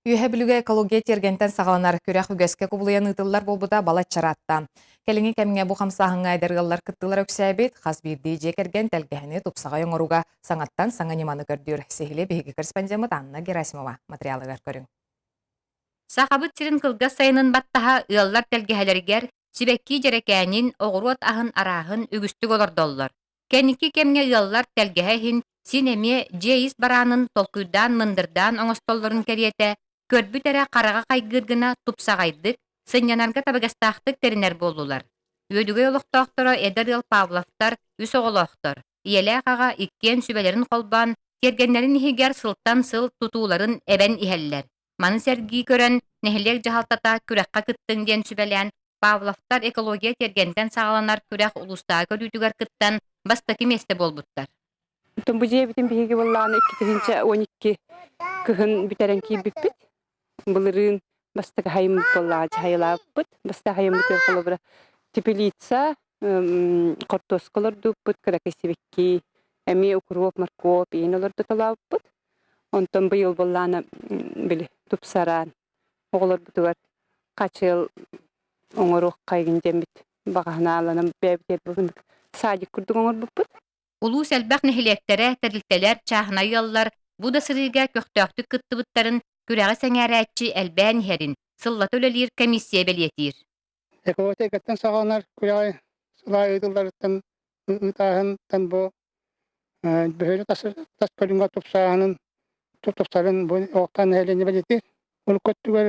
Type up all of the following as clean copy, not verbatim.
Үөһэ Бүлүүгэ экология тиэргэнтэн саҕаланар күрэх үгэскэ кубулуйан ыытыллар буолбута балачча ыраатта. Кэлиҥҥи кэмҥэ бу хамсааһыҥҥа эдэр ыаллар кыттыылара үксээбит, хас биирдии дьиэ кэргэн тэлгэһэни тупсаҕай оҥорууга саҥаттан саҥа ньыманы көрдүүр. Сиһилии биһиги корреспондеммыт Анна Герасимова материалыгар көрүҥ. Сахабыт сирин кылгас сайынын баттаһа ыаллар тэлгэһэлэригэр сибэкки дьэрэкээнин, оҕуруот аһын арааһын үгүстүк олордоллор. Кэнники кэмҥэ ыаллар тэлгэһэ иһин син эмиэ дьиэ ис бараанын толкуйдаан-мындырдаан оҥостоллорун кэриэтэ, көрбүт эрэ хараҕа хайгыыр гына тупсаҕайдык, сынньанарга табыгастаахтык тэринэр буоллулар. Үөдүгэй олохтоохторо эдэр ыал Павловтар үс оҕолоохтор, ийэлээх аҕа иккиэн сүбэлэрин холбоон, тиэргэннэрин иһигэр сылтан сыл тутууларын эбэн иһэллэр. Маны сэргии көрөн, нэһилиэк дьаһалтата күрэххэ кыттыҥ диэн сүбэлээн, Павловтар экология тиэргэнтэн саҕаланар күрэх улуустааҕы көрүүтүгэр кыттан бастакы миэстэ буолбуттар. Оттон бу дьиэбитин биһиги буоллаҕына 2012 кыһын бүтэрэн киирбиппит. Былырыын бастакы хайыммыт буоллаҕа дьаһайылаабыппыт. Бастакы хайыммытыгар холобура теплица, хортуоска олордубуппут, кыракый сибэкки, эмиэ укроп, моркуоп иин олордуталаабыппыт. Онтон быйыл буоллаҕына били тупсаран оҕолорбутугар хачыал оҥоруоххайгын диэммит баҕаһынааланан бэйэбитигэр садик курдук оҥорбуппут. Улуус элбэх нэһилиэктэрэ, тэрилтэлэр, чааһынай ыаллар бу да сырыыга көхтөөхтүк кыттыбыттарын, күрэҕи сэҥээрээччи элбээн иһэрин сыллата үлэлиир комиссия бэлиэтиир. Экологияттан саҕаланар күрэҕи сылаа ыытылларыттан ыытааһынтан бу бөһүөлэк тас көрүҥэ тупсааһынын тупсарын бу олохтоох нэһилиэнньэ бэлиэтиир. Урукку өттүгэр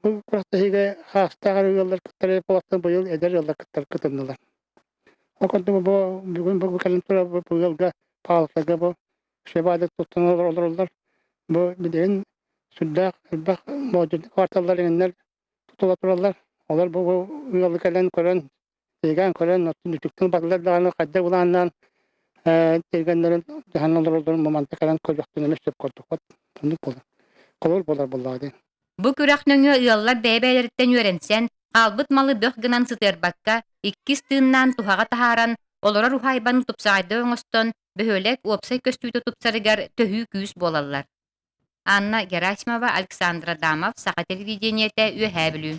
бу күрэхтэһиигэ хаастаах эрэ ыаллар кыттар буоллахтарына быйыл эдэр ыаллар кыттар кытыннылар. Ол курдук бу бүгүн бу кэлэн турар бу ыалга Павловтарга бу Шебада туттан олороллор. Бу билигин сүрдээх элбэх модульнай кварталлар иҥэннэр тутула тураллар. Олор бу ыалы кэлэн көрөн, тиэгээн көрөн, оттон үтүктэн бардылар даҕаны хайдах былааннаан тиэргэннэрин дьаһанан олороллорун маманта кэлэн көрүөхтэн эмиэ сөп курдук. Оннук буолар. Холобур буолар буоллаҕа дии. Бу күрэх нөҥүө ыаллар бэйэ-бэйэлэриттэн үөрэнсэн, хаалбыт малы бөх гынан сытыарбакка, иккис тыыннаан туһаҕа таһааран, олорор уһаайбаны тупсаҕайдык оҥостон, бөһүөлэк уопсай көстүүтэ тупсарыгар төһүү күүс буолаллар. Анна Герасимова, Александра Адамов, Саха телевидениетэ, Үөһээ Бүлүү.